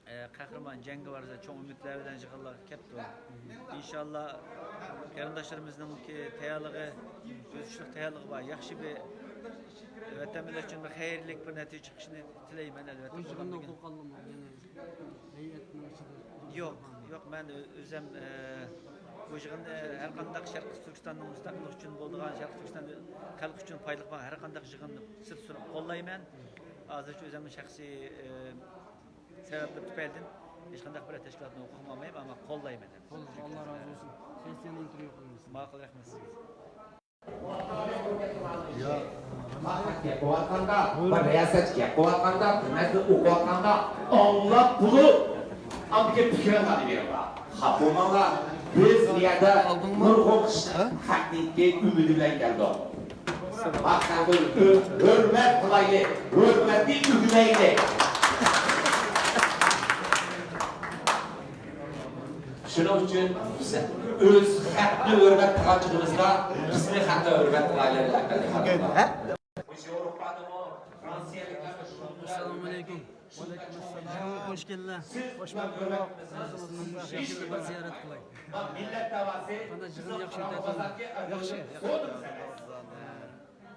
ئە، قەھرىمان جەڭگىۋار، چوڭ ئۈمىدلەر بىلەن يىغىنلارغا كەپتۇ. ئىنشاللا قېرىنداشلىرىمىزنىڭكى تەييارلىقى، ئۆز كۈچلۈك تەييارلىقى بار. ياخشى بىر ۋەتەن مىللەت ئۈچۈن بىر خەيرلىك بىر نەتىجە چىقىشىنى تىلەيمەن، ئەلۋەتتە. بۇ يىغىندا ھوقۇق ئالدىمۇ؟ يەنى ھەيئەتنىڭ ئىچىدە؟ يوق، يوق، مەن ئۆ-، ئۆزۈم، ئە، بۇ يىغىننى ھەر قانداق شەرقىي تۈركىستاننىڭ مۇستەقىللىقى ئۈچۈن بولىدىغان، شەرقىي تۈركىستان خەلقى ئۈچۈن پايدىلىق بولغان ھەر قانداق يىغىننى سىرت سۈرۈپ قوللايمەن. ھازىرچە ئۆزۈمنىڭ شەخسىي، ئە، سەۋەبلىرى تۈپەيلىدىن ھېچقانداق بىر تەشكىلاتنى ھوقۇقىمۇ ئالمايمەن، ئەمما قوللايمەن. بولدى، ئاللا رازى بولسۇن. سىز يەنە ئىنتېرۋيۇ قىلىمىز. ماقۇل، رەھمەت سىزگە. مەقسەت گەپ قىلىۋاتقاندا، بىر رىياسەتچى گەپ قىلىۋاتقاندا، بىر نەرسىنى ئوقۇۋاتقاندا ئاڭلاپ بولۇپ، ئاندىكىن پىكرىڭلارنى بېرىڭلار. خاپا بولماڭلار. بىز بۇ يەردە نۇرغۇن كىشى خەقنىڭكى ئۈمىدى بىلەن كەلدۇق. ماقسەت، ھۆرمەت قىلايلى، ھۆرمەتنى ئۆگىنەيلى. شۇنىڭ ئۈچۈن بىز ئۆز خەقنى ھۆرمەت قىلغان چېغىمىزدا، بىزمۇ خەقنى ھۆرمەت قىلايلى. ئەسسالامۇ ئەلەيكۇم. ۋەئەلەيكۇم ئەسسالام. خوش كەلدىڭلار. خوش بولدۇق. ئۆزىڭىزنىڭ مۇشۇ شەكىلدە بىر زىيارەت قىلاي. قانداق، يىغىن ياخشى ئۆتەتتىمۇ؟ ياخشى، ياخشى.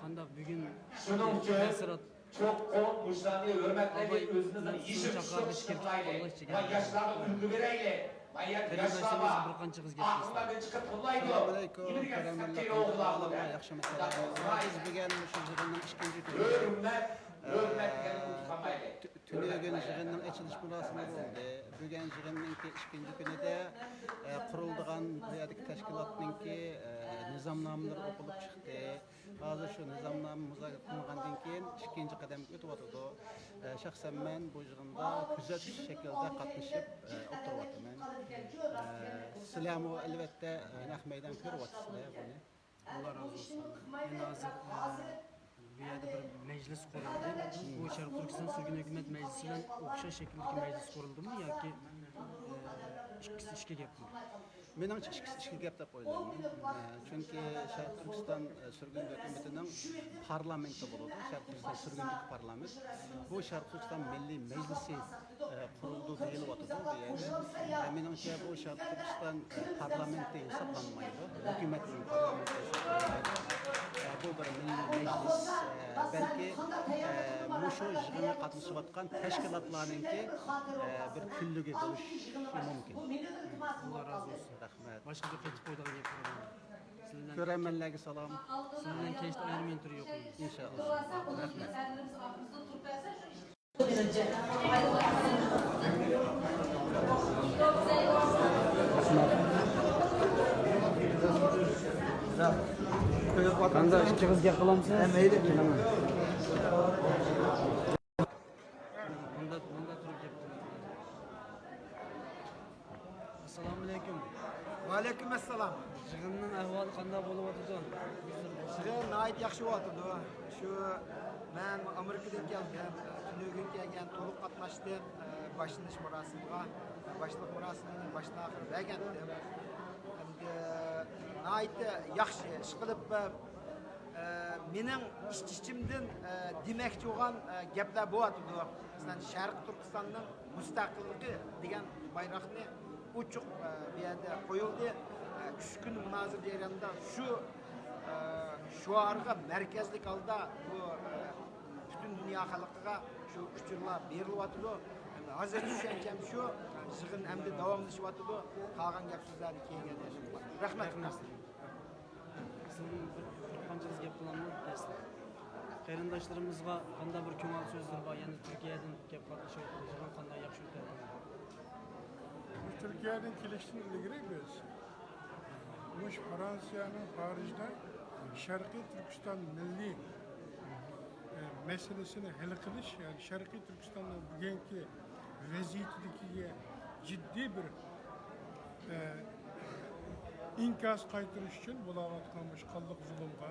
قانداق بۈگۈن شۇنىڭ ئۈچۈن تەسىرات؟ چوقۇم مۇشۇلارنى ھۆرمەتلەيلى، ئۆزىمىزنىڭ يېشىل ئىشلىرىنى قىلايلى ۋە ياشلارغا ئۈلگە بېرەيلى. ما يەردە ياشلار بار. ئاقلىقلاردىن چىقىپ تۇرمايدۇ. ئەسسالامۇ ئەلەيكۇم، نېمە دېگەن قەدىرلىك سەپتە يولغا ئالىدۇ. ياخشىمۇ؟ بىز بۈگۈن مۇشۇ يىغىننىڭ ئىككىنچى كۈنى. ھۆرمەت، ھۆرمەت دېگەننى ئۇنتۇپ قالمايلى. تۈنۈگۈن يىغىننىڭ ئېچىلىش مۇراسىمى بولدى. بۈگۈن يىغىننىڭكى ئىككىنچى كۈنىدە، ئە، قۇرۇلىدىغان بۇ يەردىكى تەشكىلاتنىڭكى، ئە، نىزامنامىلىرى ئوقۇلۇپ چىقتى. ھازىر شۇ نىزامنامە مۇزاكىرە قىلىنغاندىن كېيىن ئىككىنچى قەدەمگە ئۆتۈۋاتىدۇ. ئە، شەخسەن مەن بۇ يىغىندا كۆزەتكۈچى شەكلىدە قاتنىشىپ، ئە، ئولتۇرۇۋاتىمەن. ئە، سىلەرمۇ ئەلۋەتتە، ئە، نەق مەيدان كۆرۈۋاتىسىلەر بۇنى. ئاللا رازى بولسۇن. ئەمدى ھازىر، ئە، بۇ يەردە بىر مەجلىس قۇرۇلدى. بۇ شەرقىي تۈركىستان سۈرگۈن ھۆكۈمەت مەجلىسى بىلەن ئوخشاش شەكىلدىكى مەجلىس قۇرۇلدىمۇ ياكى، ئە، ئىككىسى ئىككى گەپمۇ؟ مېنىڭچە ئىككىسى ئىككى گەپ دەپ ئويلايمەن. ئە، چۈنكى شەرقىي تۈركىستان، ئە، سۈرگۈن ھۆكۈمىتىنىڭ پارلامېنتى بولىدۇ. شەرقىي تۈركىستان سۈرگۈندىكى پارلامېنت. بۇ شەرقىي تۈركىستان مىللىي مەجلىسى، ئە، قۇرۇلدى دېيىلىۋاتىدۇ بۇ يەردە. ئە، مېنىڭچە بۇ شەرقىي تۈركىستان، ئە، پارلامېنتى ھېسابلانمايدۇ. ھۆكۈمەتنىڭ پارلامېنتى ھېسابلانمايدۇ. ئە، بۇ بىر مىللىي مەجلىس. ئە، بەلكى، ئە، مۇشۇ يىغىنغا قاتنىشىۋاتقان تەشكىلاتلارنىڭكى، ئە، بىر كۈنلۈكى بولۇشى مۇمكىن. ئاللا رازى بولسۇن. رەھمەت. باشقا بىر قېتىپ قويىدىغان گەپ بار. سىلەر بىلەن كۆرەرمەنلەرگە سالام. سىلەر بىلەن كەچتە ئايرىم ئىنتېرۋيۇ قىلىمىز. ئىنشائاللا. رەھمەت. قانداق، ئىككىڭىز گەپ قىلامسىز؟ ھە، مەيلى. مۇندا، مۇندا تۇرۇپ گەپ قىلىڭ. ئەسسالامۇئەلەيكۇم. ۋەئەلەيكۇم ئەسسالام. يىغىننىڭ ئەھۋالى قانداق بولۇۋاتىدۇ؟ يىغىن ناھايىتى ياخشى بولۇۋاتىدۇ. شۇ مەن ئامېرىكىدىن كەلگەن، تۈنۈگۈن كەلگەن، تولۇق قاتناشتىم، ئە، باشلىنىش مۇراسىمىغا، باشلىق مۇراسىمىنى باشتىن ئاخىر بەرگەنتىم. ئەمدى ناھايىتى ياخشى ئىشقىلىپ، ئە، مېنىڭ ئىچ-ئىچىمدىن، ئە، دېمەكچى بولغان، ئە، گەپلەر بولۇۋاتىدۇ. مەسىلەن، شەرقىي تۈركىستاننىڭ مۇستەقىللىقى دېگەن بايراقنى ئوچۇق، ئە، بۇ يەردە قويۇلدى. ئە، ئۈچ كۈن مۇنازىرە جەريانىدا شۇ، ئە، شوئارغا مەركەزلىك ھالدا بۇ، ئە، پۈتۈن دۇنيا خەلقىگە شۇ ئۇچۇرلار بېرىلىۋاتىدۇ. ھازىر چۈشەنچەم شۇ، يىغىن ئەمدى داۋاملىشىۋاتىدۇ. قالغان گەپ سۆزلەرنى كېيىن يەنە. رەھمەت. سىزنىڭ بىر، بىر قانچىڭىز گەپ قىلامدۇ؟ قېرىنداشلىرىمىزغا قانداق بىر كۆڭۈل سۆزلىرى بار؟ يەنە تۈركىيەدىن كەپ قاتنىشىۋاتقان يىغىن قانداق ياخشى ئۆتەلىدۇ؟ تۈركىيەدىن كېلىشتىن ئىلگىرى بىز مۇشۇ فرانسىيەنىڭ پارىژدا شەرقىي تۈركىستان مىللىي، ئە، مەسىلىسىنى ھەل قىلىش، يەنى شەرقىي تۈركىستاننىڭ بۈگۈنكى ۋەزىيىتىدىكىگە جىددىي بىر، ئە، ئىنكاس قايتۇرۇش ئۈچۈن بولاۋاتقان مۇشۇ قانلىق زۇلۇمغا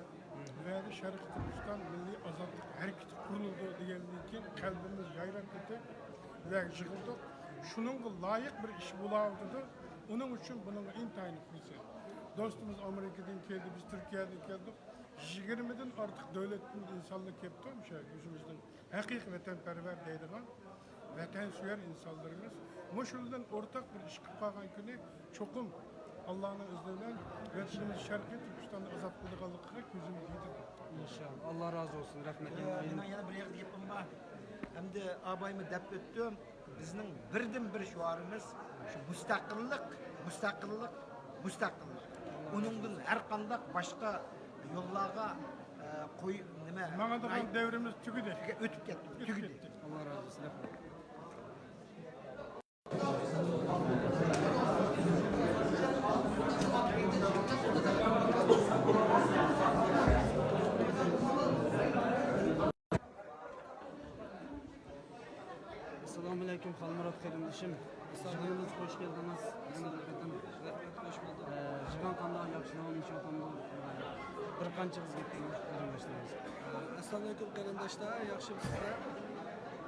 ۋە شەرقىي تۈركىستان مىللىي ئازادلىق ھەرىكىتى قۇرۇلىدۇ دېگەندىن كېيىن قەلبىمىز يايراپ كېتىپ ۋە يىغىلدۇق. شۇنىڭغا لايىق بىر ئىش بولاۋاتىدۇ. ئۇنىڭ ئۈچۈن بۇنىڭغا ئىنتايىن خۇرسەن. دوستىمىز ئامېرىكىدىن كەلدى، بىز تۈركىيەدىن كەلدۇق. يىگىرمىدىن ئارتۇق دۆلەتتىن ئىنسانلار كەپتۇ، مۇشۇ يۈزىمىزدىن ھەقىقىي ۋەتەنپەرۋەر دەيدىغان، ۋەتەنسۆيەر ئىنسانلىرىمىز. مۇشۇ بىلەن ئورتاق بىر ئىش قىلىپ قالغان كۈنى چوقۇم ئاللانىڭ ئىزنى بىلەن ۋەتىنىمىز شەرقىي تۈركىستاننى ئازاد قىلىدىغانلىقىغا كۆزۈمىز يېتىدۇ. ئىنشاللا. ئاللا رازى بولسۇن. رەھمەت. يەنە مېنىڭ يەنە بىر ئېغىز گېپىم بار. ئەمدى ئابايمۇ دەپ ئۆتتۈم. بىزنىڭ بىردىن بىر شوئارىمىز شۇ مۇستەقىللىق، مۇستەقىللىق، مۇستەقىللىق. ئۇنىڭدىن ھەر قانداق باشقا يوللارغا، ئە، قوي-، نېمە، ماڭىدىغان راي-، دەۋرىمىز تۈگىدى. ئۆتۈپ كەتتى، ئۆتۈپ تۈگىدى. كەتتى. ئاللا رازى بولسۇن. رەھمەت. ئەسسالامۇئەلەيكۇم، خالمۇرات قېرىندىشىم. ئەسسالام. يىغىنىمىزغا خۇش كەلدىڭىز. يەنە بىر قېتىم. رەھمەت، خۇش بولدۇق. ئە، يىغىن قانداق، ياخشى داۋاملىشىۋاتامدۇ؟ بىر قانچىڭىز گەپ قىلىڭ، قېرىنداشلىرىمىز. ئەسسالامۇئەلەيكۇم، قېرىنداشلار، ياخشىمۇسىزلەر؟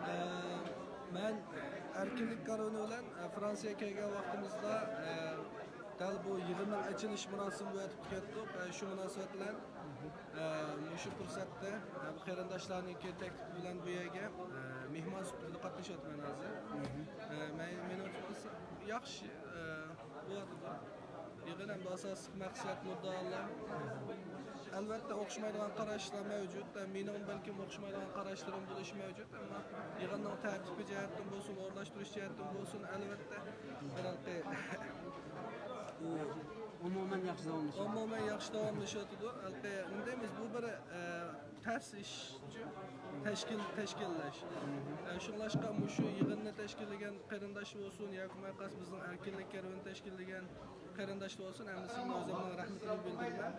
ئە، مەن ئەركىنلىك كارۋىنى بىلەن، ئە، فرانسىيەگە كەلگەن ۋاقتىمىزدا، ئە، دەل بۇ يىغىننىڭ ئېچىلىش مۇراسىمى بولۇۋاتىدۇ. ئە، شۇ مۇناسىۋەت بىلەن، ئە، مۇشۇ پۇرسەتتە، ئە، بۇ قېرىنداشلارنىڭكى تەكلىپى بىلەن بۇ يەرگە، ئە، مېھمان سۈپىتىدە قاتنىشىۋاتىمەن ھازىر. ئە، مەن، مېنىڭ ياخشى، ئە، بولۇۋاتىدۇ. يىغىن ھەم ئاساسلىق مەقسەت مۇددىئالار. ئەلۋەتتە، ئوخشىمايدىغان قاراشلار مەۋجۇت. مېنىڭ بەلكىم ئوخشىمايدىغان قاراشلىرىم بولۇشى مەۋجۇت، ئەمما يىغىننىڭ تەرتىپى جەھەتتىن بولسۇن، ئورۇنلاشتۇرۇش جەھەتتىن بولسۇن، ئەلۋەتتە، بىراقى ئۇ ئومۇمەن ياخشى داۋاملىشىۋاتىدۇ. ئومۇمەن ياخشى داۋاملىشىۋاتىدۇ. ھېلىقى نېمە دەيمىز، بۇ بىر، ئە، تەس ئىش، تەشكىل، تەشكىللەش. ئە، شۇڭلاشقا مۇشۇ يىغىننى تەشكىللىگەن قېرىنداش بولسۇن ياكى مايقاس بىزنىڭ ئەركىنلىك كەرۋىنى تەشكىللىگەن قېرىنداش بولسۇن، ھەممىسىگە ئۆزۈمنىڭ رەھمىتىمنى بىلدۈرىمەن.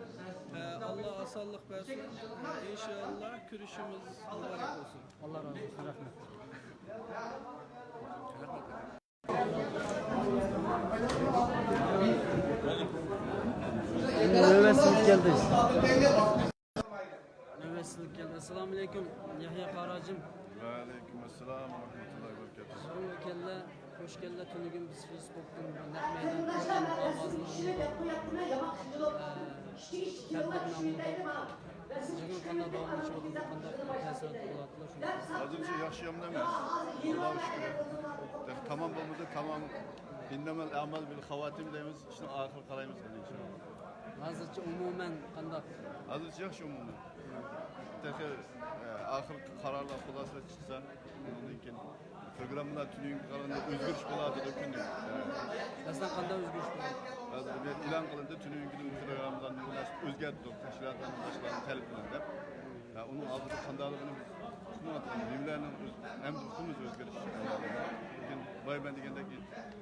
ئە، ئاللا ئاسانلىق بەرسۇن. ئە، ئىنشائاللا كۆرۈشۈمىز مۇبارەك بولسۇن. ئاللا رازى بولسۇن، رەھمەت. نۆۋەتسىز كەلدى. نۆۋەتسىز كەلدى. ئەسسالامۇئەلەيكۇم، يەھيا قاراجىم. ۋەئەلەيكۇم ئەسسالام ۋە رەھمەتۇللاھى ۋە بەرىكاتۇھ. خۇش كەلدى، خۇش كەلدى. تۈنۈگۈن بىز فېيسبوكتىن نەق مەيدان قۇرئان ئاۋازىنى ئاڭلىدۇق. ئە، تەبرىكنى ئاڭلىدۇق. يىغىن قانداق داۋاملىشىۋاتىدۇ، قانداق تەسىرات بولۇۋاتىدۇ، شۇنى. ھازىرچە ياخشى يامىنى ئەمەس. ئاللاغا شۈكۈر. تېخى تامام بولمىدى، تامام. ئىننەمەل ئەمال بىل خاۋاتىم دەيمىز، ئىشنىڭ ئاخىرى قارايمىز ئىنشائاللا. ھازىرچە ئومۇمەن قانداق؟ ھازىرچە ياخشى ئومۇمەن. تېخى، ئە، ئاخىرقى قارارلار، خۇلاسىلار چىقسا، ئۇنىڭدىن كېيىن پروگراممىلار تۈنۈگۈنگە قارىغاندا ئۆزگىرىش بولاتىدۇ كۈندە. مەسىلەن، قانداق ئۆزگىرىش بولىدۇ؟ ھازىر بۇ يەردە ئېلان قىلىندى، تۈنۈگۈنكىدىن پروگراممىلارنى ئۆزگەرتتۇق، تەشكىلاتلارنى باشقىلارنى تەلىپ قىلىڭ دەپ. ھە، ئۇنىڭ ئالدىدا قانداقلىقىنى بىز چۈشىنىۋاتىمىز. نېمىلەرنىڭ ئۆز-، ھەممىسى ئۆزگىرىش. لېكىن بايا مەن دېگەندەك،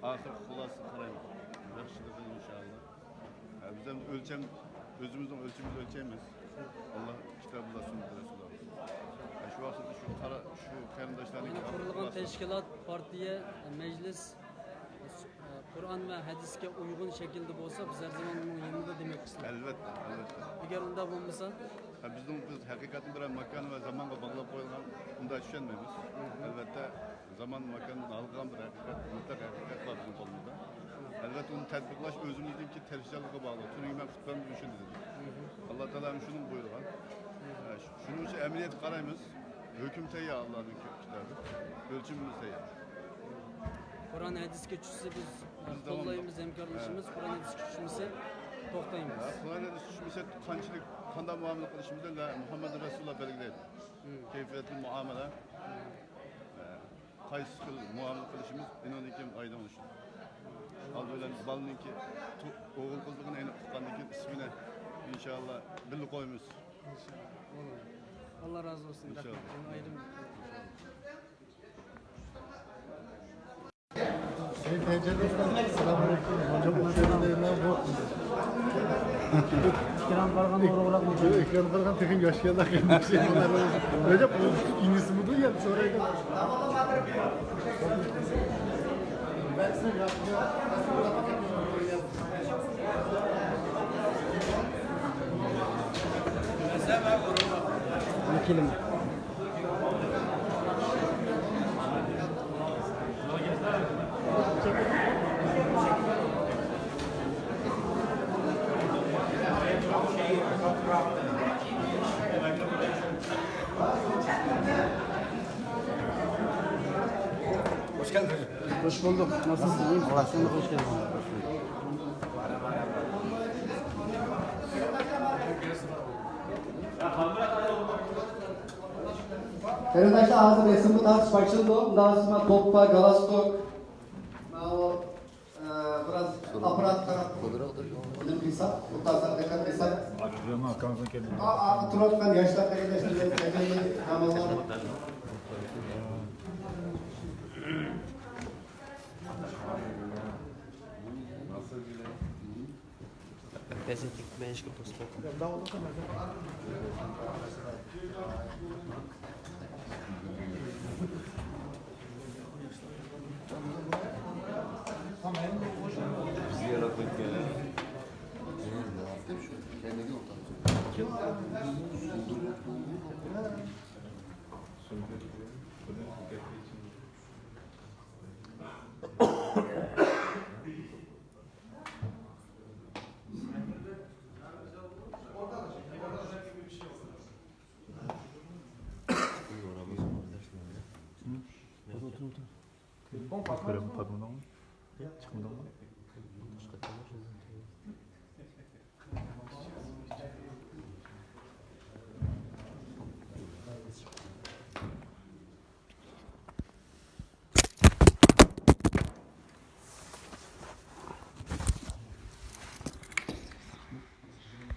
ئاخىرقى خۇلاسىسىنى قارايمىز. ياخشىلىقى ئىنشائاللا. ھە، بىز ئەمدى ئۆلچەم، ئۆزىمىزنىڭ ئۆلچىمىمىزنى ئۆلچەيمىز. ئاللا كىتابىدا، سۈننەتتە، رەسۇلىللا. ھە، شۇ ۋاقىتتا شۇ قارا-، شۇ قېرىنداشلارنىڭ يەنى قۇرۇلغان تەشكىلات، پارتىيە، مەجلىس، قۇرئان ۋە ھەدىسكە ئۇيغۇن شەكىلدە بولسا، بىز ھەر زامان ئۇنىڭ يېنىدا دېمەك قىستىم. ئەلۋەتتە، ئەلۋەتتە. ئەگەر ئۇنداق بولمىسا؟ ھە، بىزنىڭ، بىز ھەقىقەتنى بىرەر ماكان ۋە زامانغا باغلاپ قويۇلغان، ئۇنداق چۈشەنمەيمىز. ئەلۋەتتە، زامان، ماكاندىن ھالقىغان بىر ھەقىقەت، مۇتلەق ھەقىقەت بار بىزنىڭ قولىمىزدا. ئەلۋەتتە، ئۇنى تەتبىقلاش ئۆزىمىزنىڭكى تىرىشچانلىقىغا باغلىق. تۈنۈگۈن مەن خۇتبەمدە شۇنى دېدىم. ئاللا تائالا ھەم شۇنى بۇيرۇغان. ھە، شۇ-، شۇنىڭ ئۈچۈن ئەمەلىيەتكە قارايمىز. ھۆكۈم تەييار، ئاللانىڭ كىتابى. ئۆلچىمىمىز تەييار. قۇرئان ھەدىسكە چۈشسە، بىز، بىز داۋاملىق قوللايمىز، ھەمكارلىشىمىز. ھە. قۇرئان ھەدىسكە چۈشمىسە، توختايمىز. ھە، قۇرئان ھەدىسكە چۈشمىسە، قانچىلىك، قانداق مۇئامىلە قىلىشىمىزنى مۇھەممەد رەسۇلۇللا بەلگىلەيدۇ. كەيپىيەتلىك مۇئامىلە. ھە، قايسى خىل مۇئامىلە قىلىشىمىز ئېنىڭدىن كېيىن ئايدىڭلىشىدۇ. ئالدى بىلەن بالىنىڭكى تو-، ئوغۇل قىزلىقىنى ئېنىق ئۇققاندىن كېيىن ئىسمىنى ئىنشائاللا بىللە قويىمىز. ئىنشائاللا. بولىدۇ. ئاللا رازى بولسۇن. ئىنشائاللا. رەھمەت. يەنە ئايرىم. Selamünaleyküm. Hocam, bu ekran kargan doğru bırakma. Ekran kargan tekin yaşayanlar. Hocam, bu iğnesi mi duyuyor? Sonra Vekilim. Hoş geldin hocam. Hoş bulduk. Nasılsın? İyi misin? Allah seni hoş geldin. قېرىنداشلار، ھازىر رەسىمگە تارتىش باشلىنىدۇ. ئۇنداق بولسا توپا، گالستۇك، ماۋۇ، ئە، بىراز ئاپپاراتقا نېمە قىلساق، ئوتتۇرىسىغا دىققەت قىلساق. ئا، ئا، تۇرۇۋاتقان ياشلار، قېرىنداشلار، ناماللار. Otur, otur. Telefon patladı.